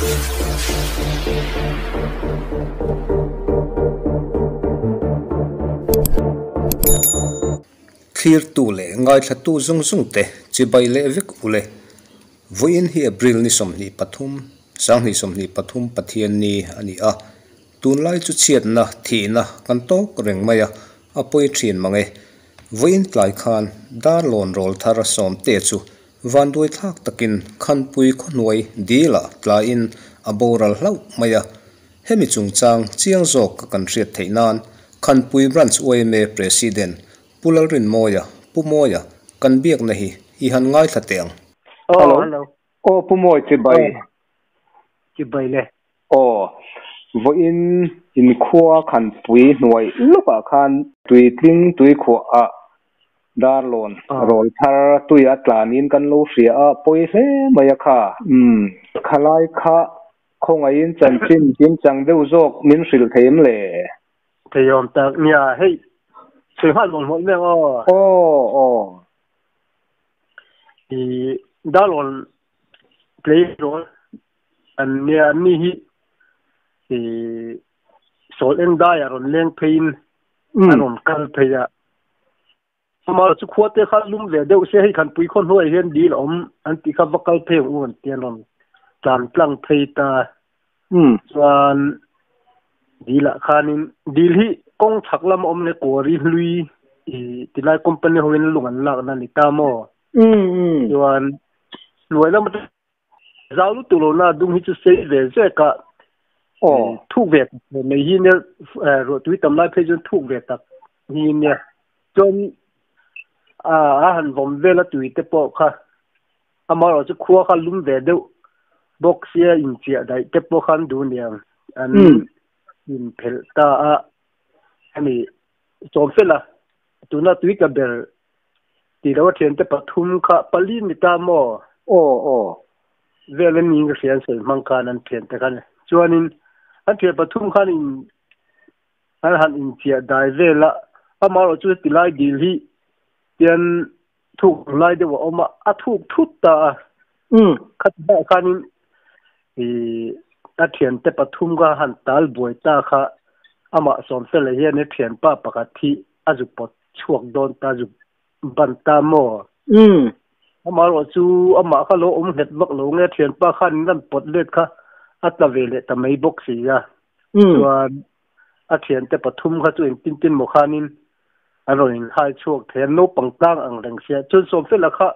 Thlirtu leh ngaithlatu zung zung te chibai leh vek ule. Vawiin hi April ni 23, 2023 Pathianni a ni a. Tunlai chu chhiatna, thihna kan tawk reng mai a, a pawi thin mang e. Vawiin tlai khan Darlawn rawl thar Sawmte chu vanduai thlak takin Khanpui khawhnuai dilah tlaiin a boral hlauh mai a. Hemi chungchang chiang zawk ka kan hriat theih nan Khanpui Branch yma President Pu Lalrinmawia, Pu Mawia, kan biakna hi i han ngaithla teh ang. Hello. Aw Pu Mawi chibai. Chibai le. Aw, vawiin inkhua Khanpui hnuai lawkah khan tuitling tuikhuah ah Darlawn rawl thar tui a tlanin kan lo hria a, pawi hle mai a kha. Umm, khalai kha khawngaihin chanchin kimchang deuh zawk min hrilh thei em le? Theiawm tak nia, hei sawi nghal mawlh mawlh mai ang aw. Aw, aw. I Darlawn tleirawl An nia an ni hi ih sawl eng daiah rawn leng pheiin a rawn kal phei a. Amah chu khua te kha lum ve deuh se hei Khanpui khaw hnuaiah hian dil a awm an tih kha va kal phei ang u an ti an rawn tlan tlang phei ta. Chuan dilah khanin dil hi kawng chhak lam a awm leh Kawri hlui ih tilai company hoin lung an lakna a ni ta maw? Chuan hnuai lam atang Zau lutuk lo na dung hi chu sei ve zek a, thuk ve tak mai hi nia, ruahtui tam lai phei chuan thuk ve tak hi nia. Chuan a han vawm vel a tui te pawh kha amaherawh chu khua kha lum ve deuh bawk sia inchiah daih te pawh khan duh niang an inphelh ta a, hemi sawm fel a tuna tui tla ber Tih loh a thiante pathum kha pali ni ta maw? Aw aw. Vel an niin ka hria an sawi hmang khan an thiante khan. Chuanin an thian pathum khan in an han inchiah dai vel a, amaherawh chu heti lai dil hi tian thuk lai deuh a awm a, a thuk thut ta a. Khati hmaah khanin ih a thiante pathum kha han tal buai ta kha amah Sawmfela hian a thianpa pakhat hi a zu pawt chhuak dawn ta zu ban ta maw? Umm. Amaherawh chu amah kha lo awm nghet vak lo nge thianpa khan in lan pawt let kha a tla ve leh ta mai bawk si a. Chuan a thiante pathum kha chu engtin tin maw khanin an rawn inhai chhuak thei a, naupang tlang ang reng sia. Chuan Sawmfela kha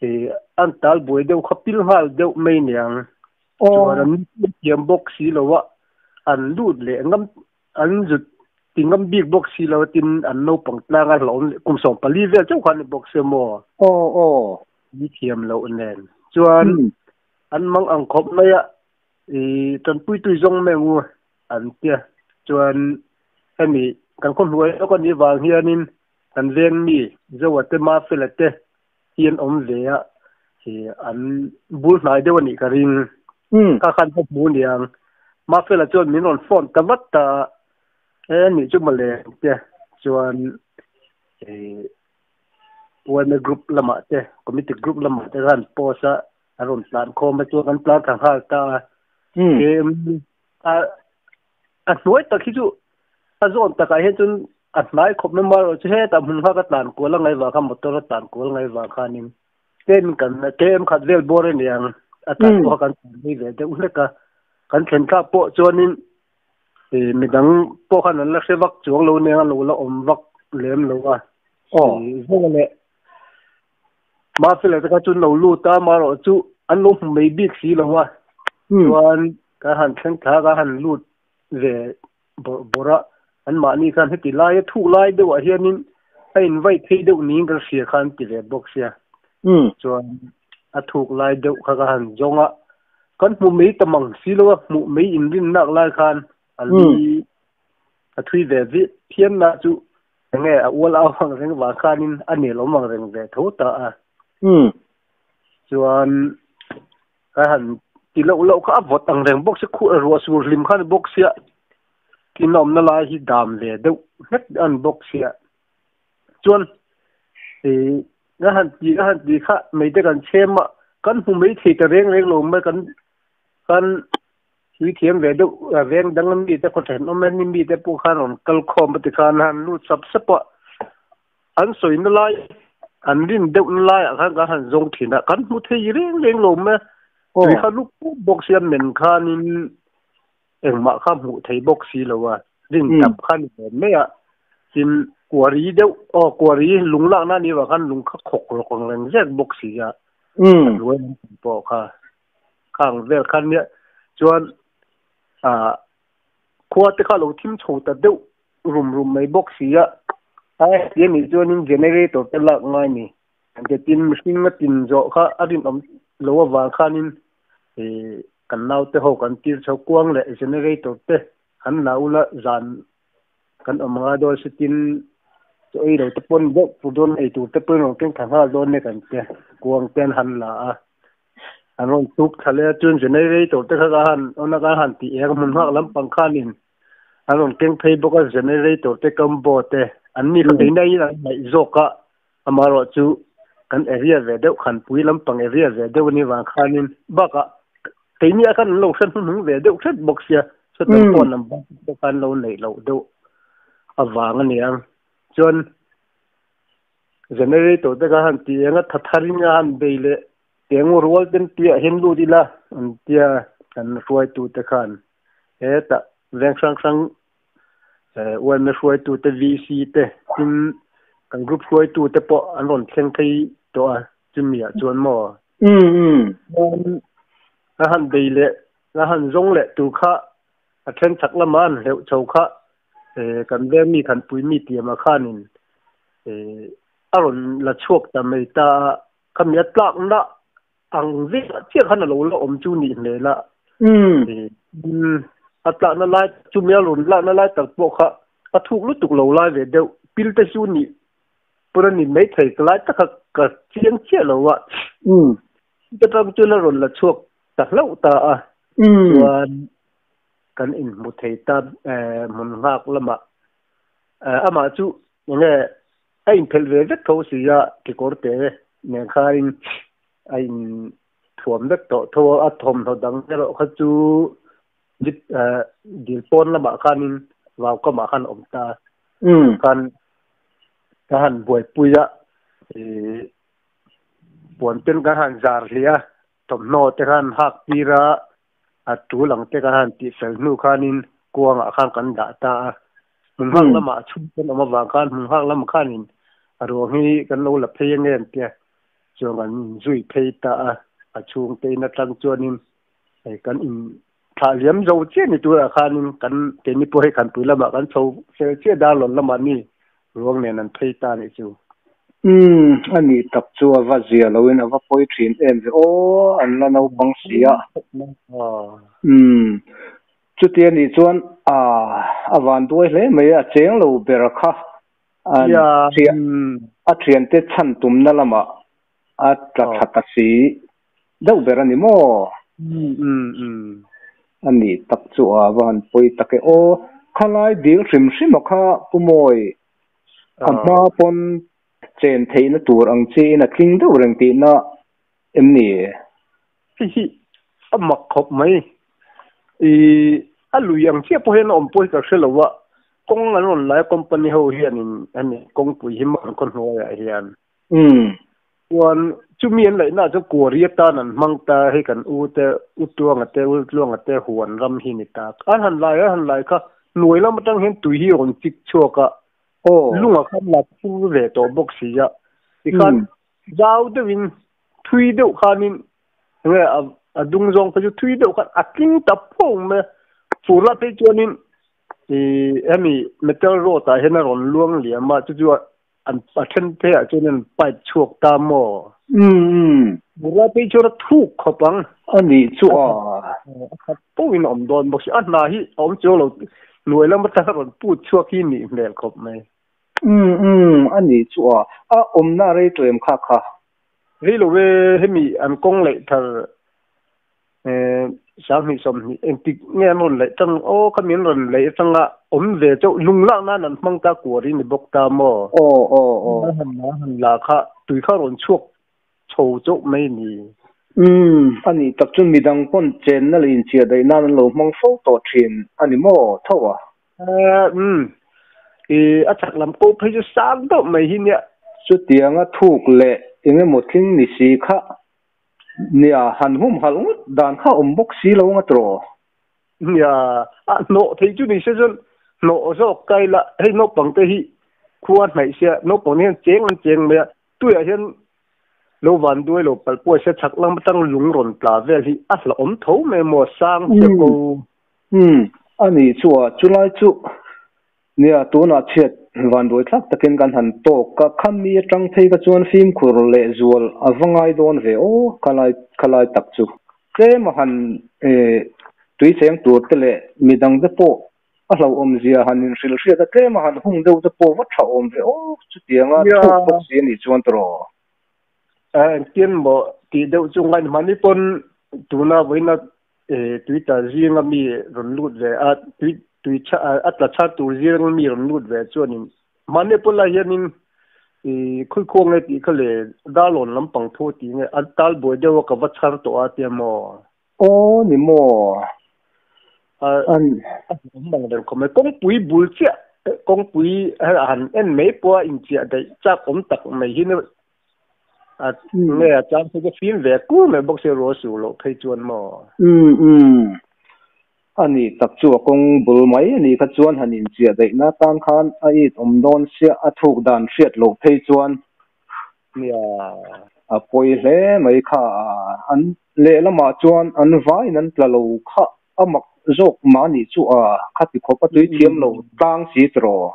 ih an tal buai deuh kha pil nghal deuh mai niang. Chuan an thiam bawk si lo a, an lut leh ngam An zut ti ngam bik bawk si lo tin an naupang tlang a hlauhawm leh kum 14 vel chauh khan ni bawk se maw? Aw aw. Ni thiam loh nen chuan an mang ang khawp mai a, i tanpui tui zawng mai ang u an tia. Chuan hemi kan khaw hnuai lawk a nih vang hianin kan veng mi Zoa te Mafela te hi an awm ve a, i an bul hnai deuh a nih ka ring. Ka khan ka hmu niang. Mafela chuan min rawn phone ta vat ta a, e nih chu mawle te chuan i yma group lamah te committee group lamah te khan post a a rawn tlan khawm a chuan kan tlan thla nghal ta a. Kem a a hnuai tak hi chu a zawn takah hian chuan a hnai khawp mai marawh chu hetah hmun nghak a tlan kual a ngaihvah khan motor a tlan kual ngaihvah khanin Kem kan kem khat vel bawr a niang a tlan pawh kha kan tlan phei ve deuh hlek a, kan thlen thlak pawh chuanin ih midang pawh khan an la hre vak chuang lo nia an lo la awm vak lem lo a. Ih zaw leh Mafela te kha chu an lo lut a, amaherawh chu an lo hmu mai bik si lo a, chuan kan han thleng thla a kan han lut ve bawrh bawrh a, anmahni khan heti laia thuk lai deuhah hianin a invai phei deuh niin kan hria kha an ti ve bawk sia. Chuan a thuk lai deuh kha ka han zawng a, kan hmu mai ta mang si lo a, hmuh mai inrinnak lai khan a li a thui ve viah phian na chu enge a ual au ang reng vang khanin a nelawm ang reng ve tho ta a. Chuan Ka han ti loh loh kha a vawt ang reng bawk sia, khuh ruah sur hlim kha a ni bawk sia, tin a awmna lai hi dam ve deuh hlek a ni bawk sia. Chuan ih ka han ti ka han ti kha mai te kan chhem a, kan hmu mai thei ta reng reng lo mai kan Khan tui thiam ve deuh veng dang a mite khaw thenawm a ni mite pawh khan rawn kal khawm a tikhan han lut sap sap a, an sawi na lai an rin deuh na laiah khan kan han zawng thin a, kan hmu thei reng reng lo mai a, tui kha luk pup bawk sia men khanin engmah kha hmuh thei bawk si lo a, rin tap kha ni ve mai a, tin kuari deuh aw kuari lung lakna a nih avang khan lung kha khawk rawk ang reng zek bawk si a, a hnuai lampang pawh kha. Khang vel khan nia chuan ah khua te kha lo thim chho ta deuh rum rum mai bawk si a, ai ti a nih chuanin generator te lak ngai ni. Engtin mihring a tin zawh kha a rinawm lo avang khanin ih kan naute ho kan tir chho kuang leh generator te han la ula zan kan awm ngai dawn si tin chaw ei lo te pawn deuh pur dawn ei tur te pawhin rawn keng thla nghal dawn nia kan tia kuang te an han la a. An rawn tuk thla leh a chuan generator te kha ka han on a ka han tih eng hmun nghak lampang khanin an rawn keng phei bawk a generator te combo te an ni kha keina in an hnaih zawk a amaherawh chu kan area ve deuh khanpui lampang area ve deuh a nih vang khanin bakah keini ah khan an lo hre hnuhnung ve deuh hret bawk sia sawtah pawh number te kha an lo neih loh deuh avang a niang chuan Generator te kha han ti eng a tha thar in a han bei leh eng rual ten piah hian lut ila an tia kan hruaitu te khan hetah veng hrang hrang yma hruaitu te VC te tin kan group hruaitu te pawh an rawn thleng phei tawh a chumi ah chuan maw a han bei leh a han zawng leh tur kha a then chak lama an hleuh chho kha kan veng mi khan pui mi tiam ah khanin a rawn la chhuak ta mai ta a, khami a tlakna ang vek chiah khan a lo la awm chu nih hmel a, a tlakna lai chumi a rawn lakna lai tak pawh kha a thuk lutuk lo lai ve deuh pil te chu nih pawn a ni maithei ka lai taka ka chiang chiah lo a, chuta tang chuan a rawn la chhuak ta hlauh ta a, chuan kan inhmu thei ta hmun nghak lamah amah chu enge a inphelh ve vek tho si a kekawr te nen khain a in thuam vek tawh tho a, a thawmhnaw dang erawh kha chu dil pawn lamah khanin vau kamah khan a awm ta khan ka han buaipui a ih puan ten kan han zar hliah a thawmhnaw te khan hak tir a. A tul ang te kan han tih fel hnu khanin kuangah khan kan dah ta a, hmun nghak lamah a chhung kan awm avang khan hmun nghak lamah khanin a ruang hi kan lo la phei ang em tia chuan kan zui phei ta a, a chhungte in atang chuanin hei kan in thlah liam zo chiah ni turah khanin kan keini pawh hei khanpui lamah kan chho fel chiah darlawn lamah mi Ruang nen an phei ta nih chu. Umm, a nih tak chu a va zia loin a va pawi thin em ve aw, an la naupang si a. Umm, chuti a nih chuan a a van duai hle mai a, cheng lo ber kha an a thiante chhan tumna lamah a tla thla ta si deuh ber a ni maw? A nih tak chu a va han pawi tak e aw. Khalai dil hrim hrim a kha Pu Mawi a hma pawn chen theihna tur ang chiin a tling deuh reng tihna em ni? Hei hi a mak khawp mai. I a lui ang chiah pawh hian a awm pawh hi ka hre lo a, kawng an rawn lai a company ho hianin hemi kawngpui hi maw an khaw hnuaiah hian. Chuan chumi an laihna ah chuan kuari atan an hmang ta hei kan u te u Tluanga te u Tluanga te huan ram hi ni ta. An han lai an han lai kha hnuai lam atang hian tui hi a rawn chik chhuak a, lung ah khan la phur ve tawh bawk si a, tikhan zau deuhin thui deuh khanin enge a dung zawng kha chu thui deuh khan a tling ta phawng mai a, fur lah phei chuanin ih hemi metal road ah hian a rawn luang liam a chu chu An a then phei ah chuan an pipe chhuak ta maw? Umm. Mura phei chuan a thuk khawp ang. A nih chu a. A khat pawhin a awm dawn bawk si. A hna hi a awm chuang lo. Hnuai lam atanga rawn put chhuak hi nih hmel khawp mai. Umm umm a nih chu a. A awmna rei tawh em kha kha? Rei lo e, hemi an kawng laih thar Sanghnih sawmhnih engtik nge an rawn laih tang aw kha min rawn laih atanga awm ve chauh lung lak nan an hmang ta kuar i ni bawk ta maw? Aw aw aw. Han la han la kha tui kha rawn chhuak chho chauh mai ni. Umm, a nih tak chu midang pawn chenna leh inchiah daih nan an lo hmang fo tawh thin a ni maw tho a? Umm, i a chak lam pawh phei chu sang deuh mai hi nia. Chutianga thuk leh eng emaw tling ni si kha nia han humhalh ngawt dan kha awm bawk si lo nga tawh. Nia, a hnawh thei chu ni se chuan hnawh zawk ka ila, hei naupang te hi khua hnaih sia, naupang te hian cheng an cheng mai a, tuiah hian lo van duai lo palh pawh se chhak lam atang lung rawn tla vel hi a hlauhawm tho mai maw sang che ko. Umm, a nih chu a, chulai chu nia tunah chhiat van duai thlak takin kan han tawk a, khami atang phei kha chuan fimkhur leh zual a va ngai dawn ve aw khalai khalai tak chu. Tlem a han tui cheng tur te leh midang te pawh A hlauhawm zia han inhrilh hriat a tlem a han hung deuh te pawh va tha awm ve aw, chutianga thuk bawk si a nih chuan tawh. Engtin maw tih deuh chu ngaih hmani pawn tuna vawiina Twitter zinga mi rawn lut ve a, tui a tla chhar tur zinga mi rawn lut ve chuanin hmani pawn lai hianin khawi khuang nge tih kha le Darlawn lampang thu tih nge an tal buai deuh a ka va chhar tawh a tia maw. Aw ni maw? An awm ang reng khawp mai. Kawngpui bul chiah, kawngpui han en mai pawha inchiah daih chak awm tak mai hi a nge a chang phei chu fim ve kur mai bawk sia rual su loh phei chuan maw? Umm umm. A ni tak chu a kawng bul mai a nih kha chuan han inchiah daihna tan khan a it awm dawn sia a thuk dan hriat loh phei chuan Nia. A pawi hle mai kha an lehlamah chuan an vaiin an tla lo kha a mak zawk mah nih chu a khati khawp a tui thiam lo tlang si tiraw.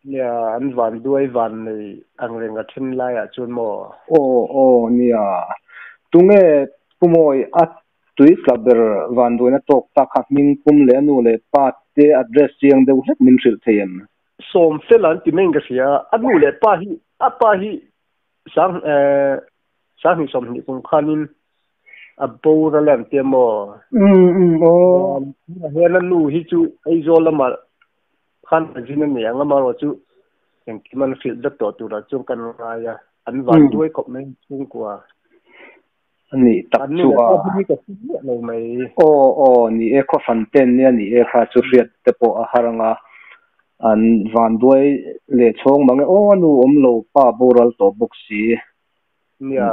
Nia, an van duai van nei ang reng a then laiah chuan maw? Aw aw nia, tunge Pu Mawi a tui tla ber van duaina tawk tak kha hming pum leh a nu leh pa te address chiang deuh hlek min hrilh thei em? Sawm fel an ti mai in ka hria a, a nu leh pa hi a pa hi sang eh sanghnih sawmhnih kum khanin a boral an tia maw? Umm umm aw. Tunah hian a nu hi chu Aizawl lamah khan a zin a nei ang amaherawh chu engkim an hrilh vek tawh turah chuan kan ngai a, an van duai khawp mai chhungkua. A nih tak chu a. Aw aw ni e khaw hran ten nia ni e kha chu hriat te pawh a har anga an van duai leh chhawng mang e aw a nu awm lo pa boral tawh bawk si. Nia.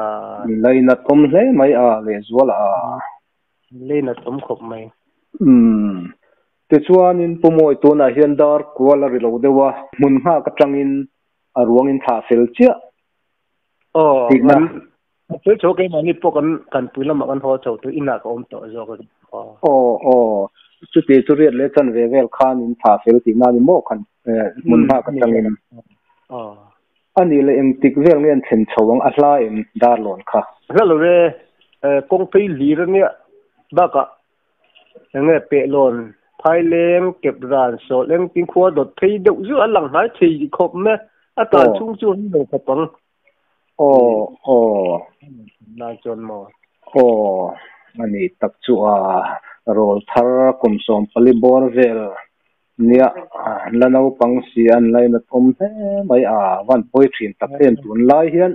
Lainat awm hle mai a lehzual a. Lainat awm khawp mai. Umm. Tichuanin Pu Mawi tunah hian dar kual a ri lo deuh a, hmun nghak atangin a ruangin thlah fel chiah. Aw, kan Chu chu keimahni pawh kan kan pui lamah kan haw chho tu inah ka awm tawh zawk a ni. Aw aw, chuti chu riat leh chan ve vel khan in thlah fel tihna a ni maw khan hmun nghak atangin. Aw. A nih leh engtik vel nge an thlen chho ang a hla em Darlawn kha? Hla lo e, kawng phei hlir a nia bakah enge pehlawn phaileng kep ran sawh leng tin khua dawt phei deuh zeuh a lang hnai thei khawp mai a tlan chhung chu an lo khawp ang. Aw aw. Lai chuan maw? Aw, a nih tak chu a rawl thar kum 14 bawr vel nia la naupang si an lainat awm hle mai a, van pawi thin tak em tunlai hian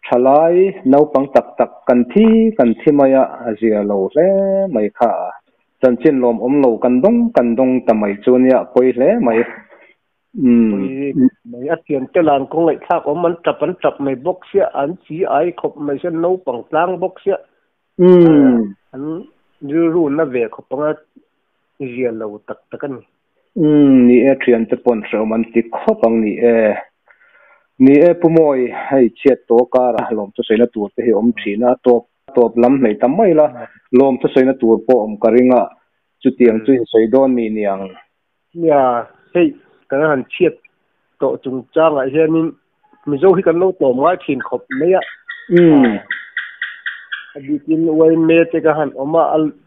thalai naupang tak tak kan thi kan thi mai a, a zia lo hle mai kha a, chanchin lawmawm lo kan dawng kan dawng ta mai chu nia pawi hle mai. Pui mai a thian te lan kawng ngaihthlak awm an tap an tap mai bawk sia an chi ai khawp mai sia naupang tlang bawk sia an rilru na ve khawp anga zia lo tak tak a ni. Umm ni e thian te pawn hrehawm an ti khawp ang ni e. Ni e Pu Mawi hei chhiat tawh kar a lawm thusawi na tur te hi awm thin a tawp tawp lam hmei ta mai la lawm thusawi na tur pawh awm ka ring a chutiang chu i sawi dawn mi niang. Nia, hei kan han chhiat tawh chungchangah hianin Mizo hi kan lo tlawm ngai thin khawp mai a. A bikin YMA te ka han awm a,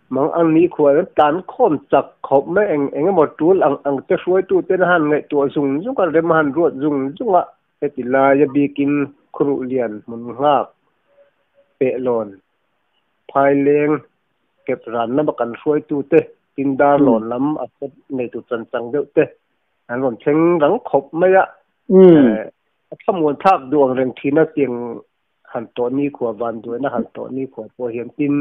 mang ang ni khual an tlan khawm chak khawp mai eng eng emaw tul ang ang te hruaitu ten a han ngaihtuah zung zung a, rem a han ruat zung zung a. Heti lai a bikin khuruh lian hmun nghak pehlawn phaileng kep ran lama kan hruaitu te tin Darlawn lam a kawt neitu chan chang deuh te an rawn thleng rang khawp mai a. A thlamuan thlak duh ang reng thin a tiang han tawh nikhua vanduaina han tawh nikhua pawh hian tin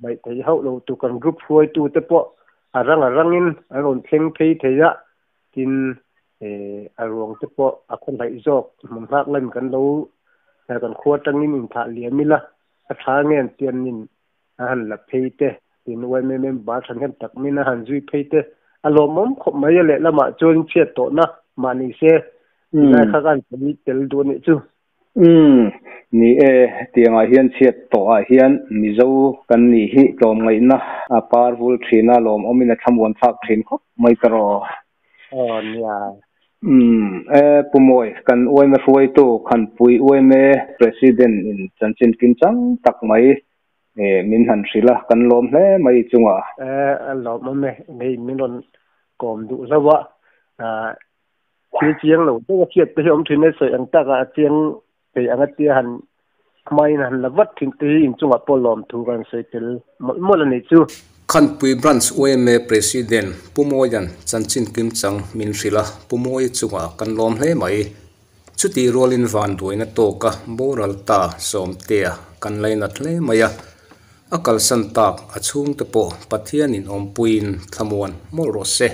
mai thei hauh lo tu kan group hruaitu te pawh a rang a rangin an rawn thleng phei thei a, tin a ruang te pawh a khawngaih zawk hmun nghak lamin kan lo kan khua atangin inthah liam ila a tha nge an tianin a han la phei te tin yma member thahnem tak min a han zui phei te a lawmawm khawp mai a lehlamah chuan chhiat tawhna mah ni se tilai kha khan kan tel duh a nih chu. Umm ni e, tiangah hian chhiat tawh ah hian Mizo kan nih hi tlawmngaihna a par vul thin a, lawmawmin a thlamuan thlak thin khawp mai ka rawh. Aw nia. Umm e Pu Mawi, kan yma hruaitu Khanpui yma President in chanchin kim chang tak mai min han hrilh a, kan lawm hle mai i chungah. E a lawmawm e, hei min rawn kawm duh hlauh a, thil chiang lo deuh a hriat te hi awm thin e, sawi ang takah a chiang thei ang a tia han hmain han la vat thin te hi inchungah pawh lawmthu kan sawi tel mawlh mawlh a nih chu. Khanpui Branch yma President Pu Mawia'n chanchin kimchang min hrilh a, Pu Mawia chungah kan lawm hle mai. Chutih rualin vanduaina tawka boral ta Sawmtea kan lainat hle mai a, a kalsan tak a chhungte pawh Pathianin awmpuiin thlamuan mawlh rawh se.